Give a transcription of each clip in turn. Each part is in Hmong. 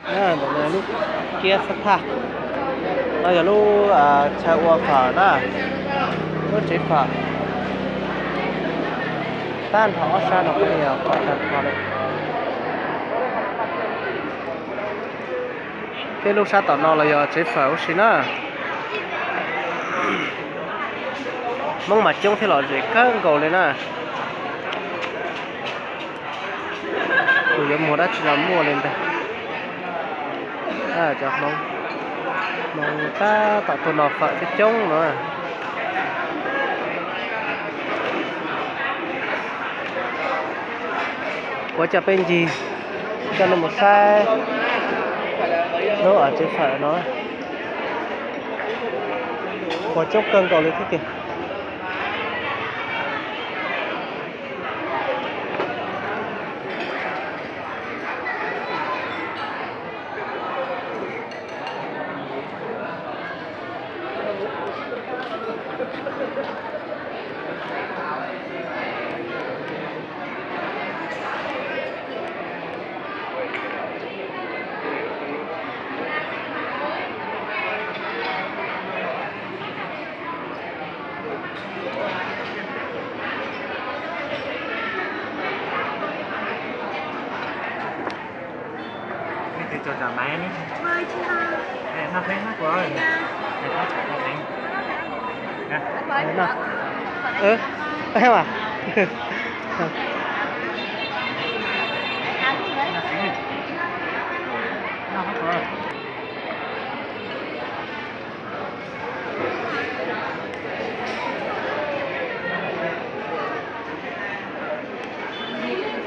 Ntawm no lub kiab xab thaj, no yog lub chaw ua fawm na, lub tsev fawm. Tag nrho ob sab no kuj yog qhov tag nrho li. Thiab lub sab tom no los yog tsev fawm huv si na. Hmoob mas coob thiab lom zem kawg nkaus li na. Tus yuav muag dab tsi los muaj li ntag. Cov Hmoob, Hmoob tab tom tuaj noj fawm coob coob no. Kuv coj peb ncig, coj nej mus saib lub tsev fawm no. Ua coob kawg nkaus li thiab tiag.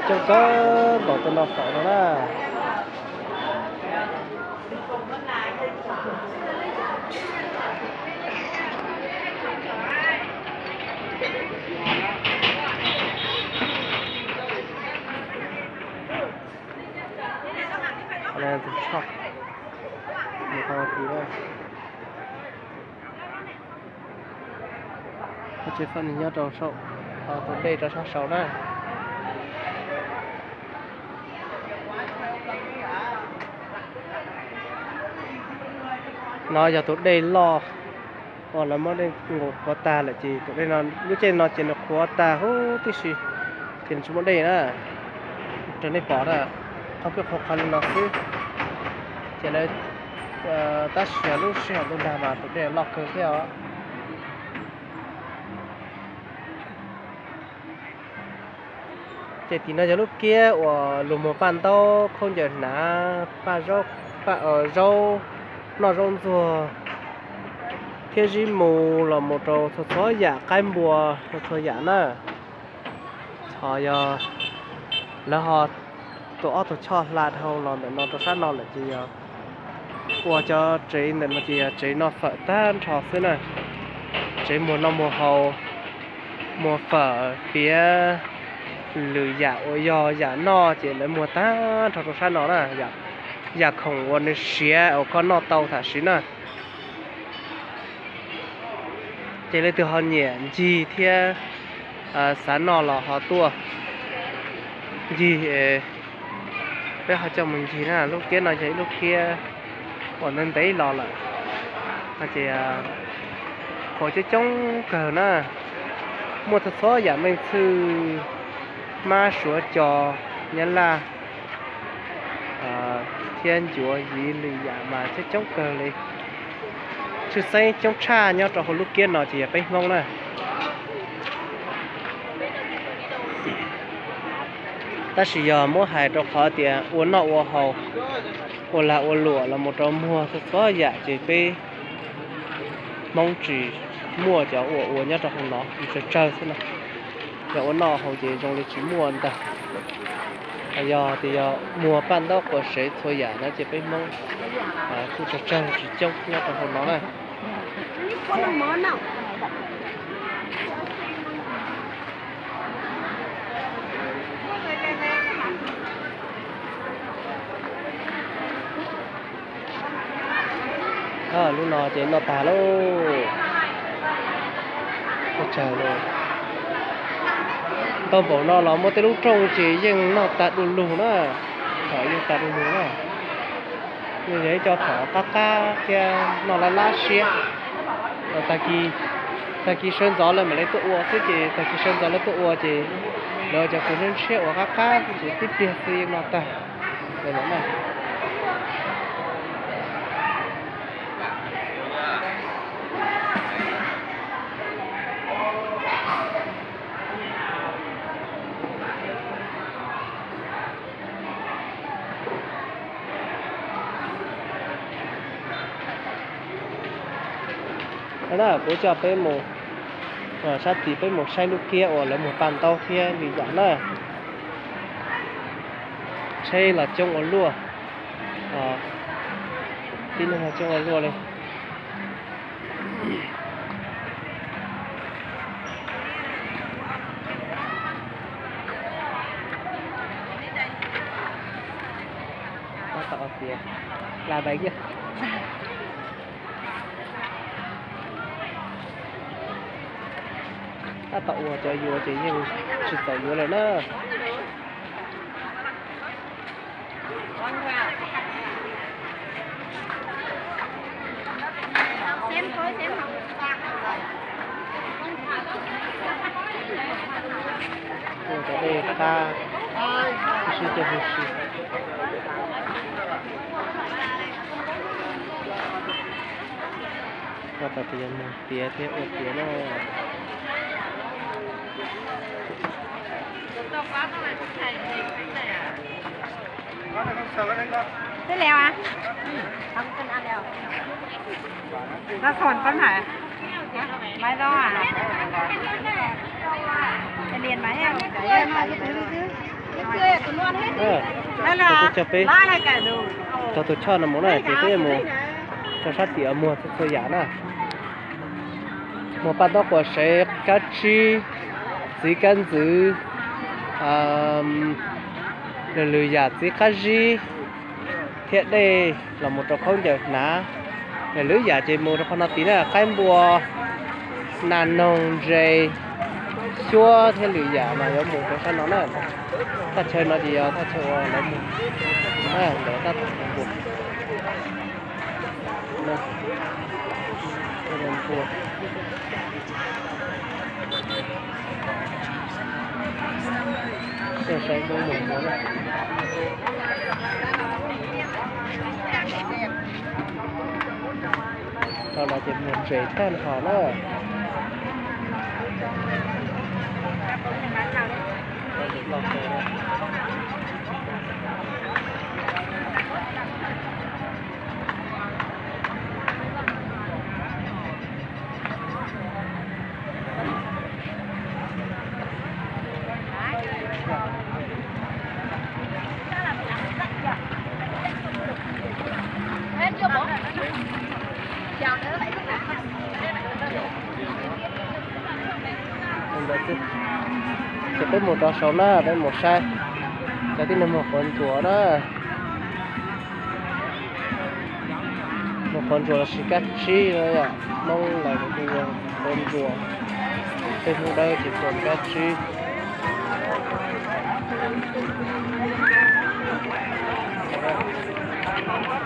Coob kawg nkaus tuaj noj fawm no na. Tus choj, tus choj no. Tsev fawm nws nyob rau saum tus dej rau sab saud na. No yog tus dej loj uas lawv muab dej nqus qhuav tag lawm ces tus dej no, lub caij no ces nws qhuav tag huv tib si, ces nws tsis muaj dej na. Raws nej pom na, qhov peb qhuav qhov li no xwb, ces lawv, tab sis yog lub sij hawm ntuj nag mas tus dej loj kawg thiab os. Ces tim no yog lub kiab uas luag muag paj ntaub khaub ncaws hnav, paj zaub, paj, zaub, noj zaub ntxuag thiab zib mu los mus rau txhua txhua yam qaib npua, txhua txhua yam na. Ho yog lawv ho tua ob tug choj hla dhau los ntawm no rau sab no lawm ces yog ua cov tsev ntawm no ces yog tsev noj fawm tag nrho xwb na. Tsev muag noj muag haus, muag fawm, piav lwm yam uas yog yam noj ces lawv muag tag nrho rau sab no na. Yam khoom uas nws siav uas koj noj tau tam sim na. Ces leej twg ho nyiam ncig thiab xav noj los ho tuaj ncig, peb ho coj mus ncig na. Lub kiab no yog ib lub kiab uas ntev ntev los lawm, ces qhuav coob coob kawg na. Muaj txhua txhua yam meej txhwj, mab suav cos, nyab laj thiab ncuav yiv lwm yam mas coob coob kawg li. Tshwj xeeb coob tshaj nyob rau hauv lub kiab no ces yog peb Hmoob na. Tab sis yog muab hais rau qhov tias ua noj ua haus, ua lag ua luam los mus rau muag txhua txhua yam ces peb Hmoob tsis muaj cov uas ua nyob rau hauv no, tsawg tsawg xwb na. Yog ua noj haus ces zoo li tsis muaj ntag. Yog tias yog muag paj ntaub quav sev txhua yam na ces peb Hmoob kuj tsawg tsawg tsis coob nyob rau hauv no na. Lub no ces noj tag lauj. Ua tsaug lauj. Tau npaum no los muaj tej lub rooj ces yeej noj tag du lug na. Thaum yeej tag du lug na. Yog ib co phom qab qab thiab noj lab lab siab. Tag kis sawv ntxov lawv mam li tuaj ua xwb ces tag kis sawv ntxov lawv tuaj ua ces lawv cov kws ntshiab ua qab qab xwb ces tib pliag xwb yeej noj tag lawm na. Na kuv coj peb mus sab tid peb mus saib lub kiab uas lawv muag paj ntaub thiab lwm yam na. Tsheb los coob ua luaj, tib neeg los coob ua luaj li. Tab tom tias la bai kiag. Tab tom ua cov yuav ces yeej tsis txaus yuav lawm na. Ua cov dej qab, sib tiag huv si. Tab tom tias yog mus tiav thiab ua tiav na. Xwb liam a. Rau thon pab hais. Maiv zoo a. Cov liam mas he. Kuv coj peb tau tus choj no mus na ces peb mus rau sab tim muag txhua txhua yam na. Muag paj ntaub quav sev, kab tsib, txiv kab ntxwv, lwm lwm yam txiv qab zib thiab dej los mus rau khaub ncaws hnav. Lwm lwm yam ces mus rau qhov no tid na, qaib npua, nas noog, ntses, xyuab thiab lwm yam mas yuav mus rau sab no na. Thaj chaw no ces yog thaj chaw uas lawv mus ntawm tab tom npua. Saib koob mus ua na. Tau los ces mus ntses tag nrho na. Ces peb mus rau saud na, peb mus saib cov tib neeg muag quav ntsuas na. Muag quav ntsuas los sis kab tsib no yom, Hmoob lawv hu ua quav ntsuas, peb Hmoob Dawb ces hu ua kab tsib.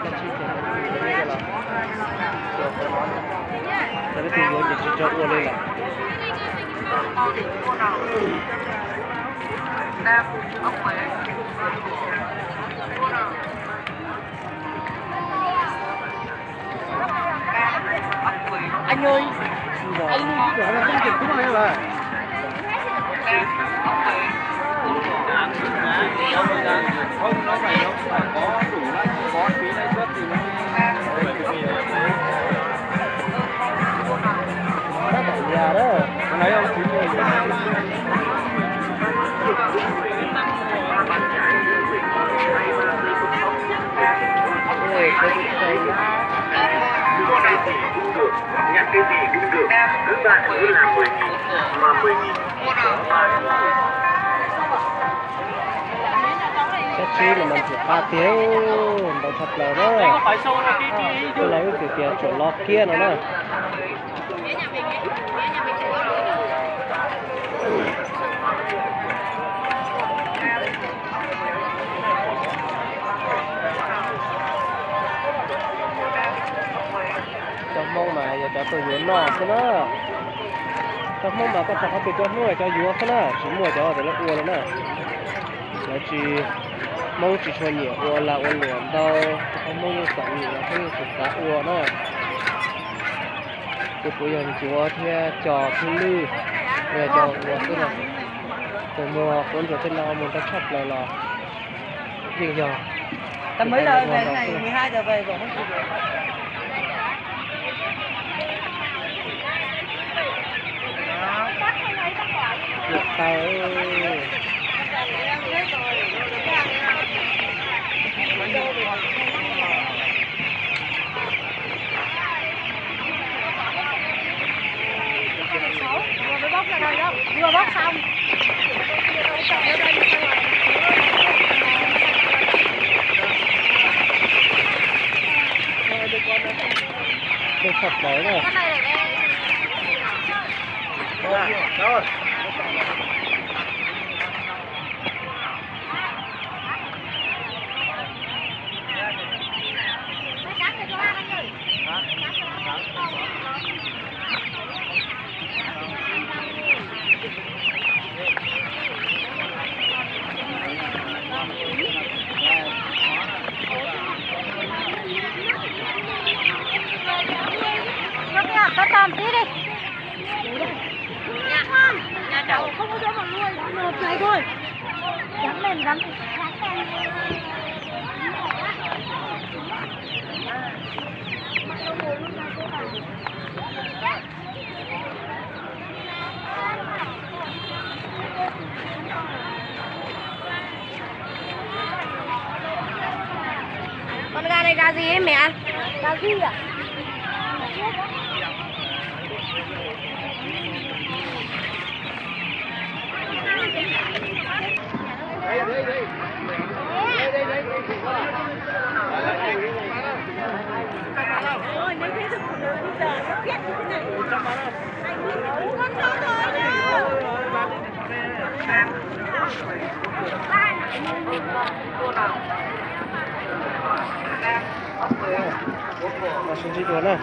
Kab tsib ces lawv hu ua li los, cov peb tus yuav ces tsis tau ua li lawm. Anh ơi, anh lui cái cửa này không, để tôi nói là không nói vậy đâu, mà có đủ lãi, có phí lãi suất thì nó Tab tom ya đó. Kab tsib no mas ntxim qab tiag, ntau tshaj plaws na. Twb los wb txiv tias tseem lo kiab no na. Hmoob mas yog cov tuaj yuav noj xwb na. Cov Hmoob mas koj rau qhov twg cov Hmoob cov yuav xwb na, tsis muaj cov uas lawv ua li na. Lawv tsis, Hmoob tsis tshua nyiam ua lag ua luam ntau, rau qhov Hmoob yeej txom nyem, Hmoob yeej tsis xav ua na. Ces kuv yog ncuav thiab cog thwj lwj, yog cog ua xwb na. Tus muag quav ntsuas tej no muag ntau tshaj plaws los yeej yog. Con gà này gà gì ấy mẹ? Gà gì ạ? Sib ntsib dua na.